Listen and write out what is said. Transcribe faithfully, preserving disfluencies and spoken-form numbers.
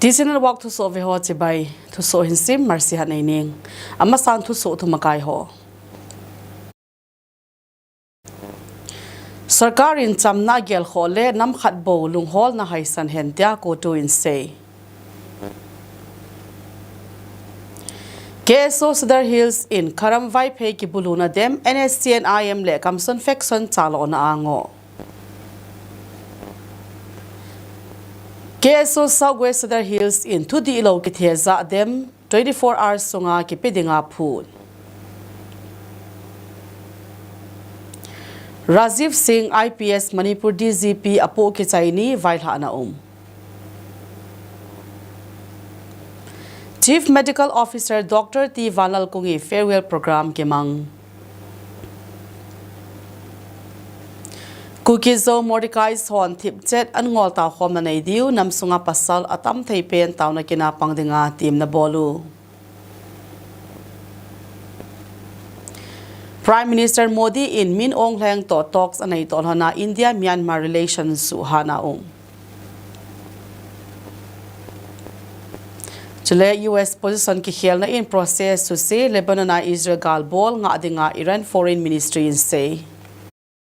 TC Network thusoh veho chibai. Thusoh hinsim Mercy Haneineng. Amasan thusoh thumakai ho. Sorkar in chamna gelkhoh le namkhat bou lungholna haisan hen tia CoTU in sei. KSO Sadar Hills in Kharam Vaiphei kibuluna dem NSCN-IM le Kamson faction chalona ango. KSO South West Sadar Hills in thudihlou kitheja dem twenty-four hours sunga kipe dinga phut. Rajiv Singh IPS Manipur DGP apoh kichai ni vailhahna um. Chief Medical Officer Doctor T Vanlalkung i farewell program kimang. Kuki-Zo Mordecai hon thipchet an ngol taokhomna nei diu namsunga pasal atam thei pen taona kina pang dinga temna bol u. Prime Minister Modi in Min Aung Hlaing toh talks anei toh lhona India Myanmar relations suhhatna um. Chule US position kikhelna in process suse Lebanon a Israel galbol ngah dinga Iran Foreign Ministry in sei.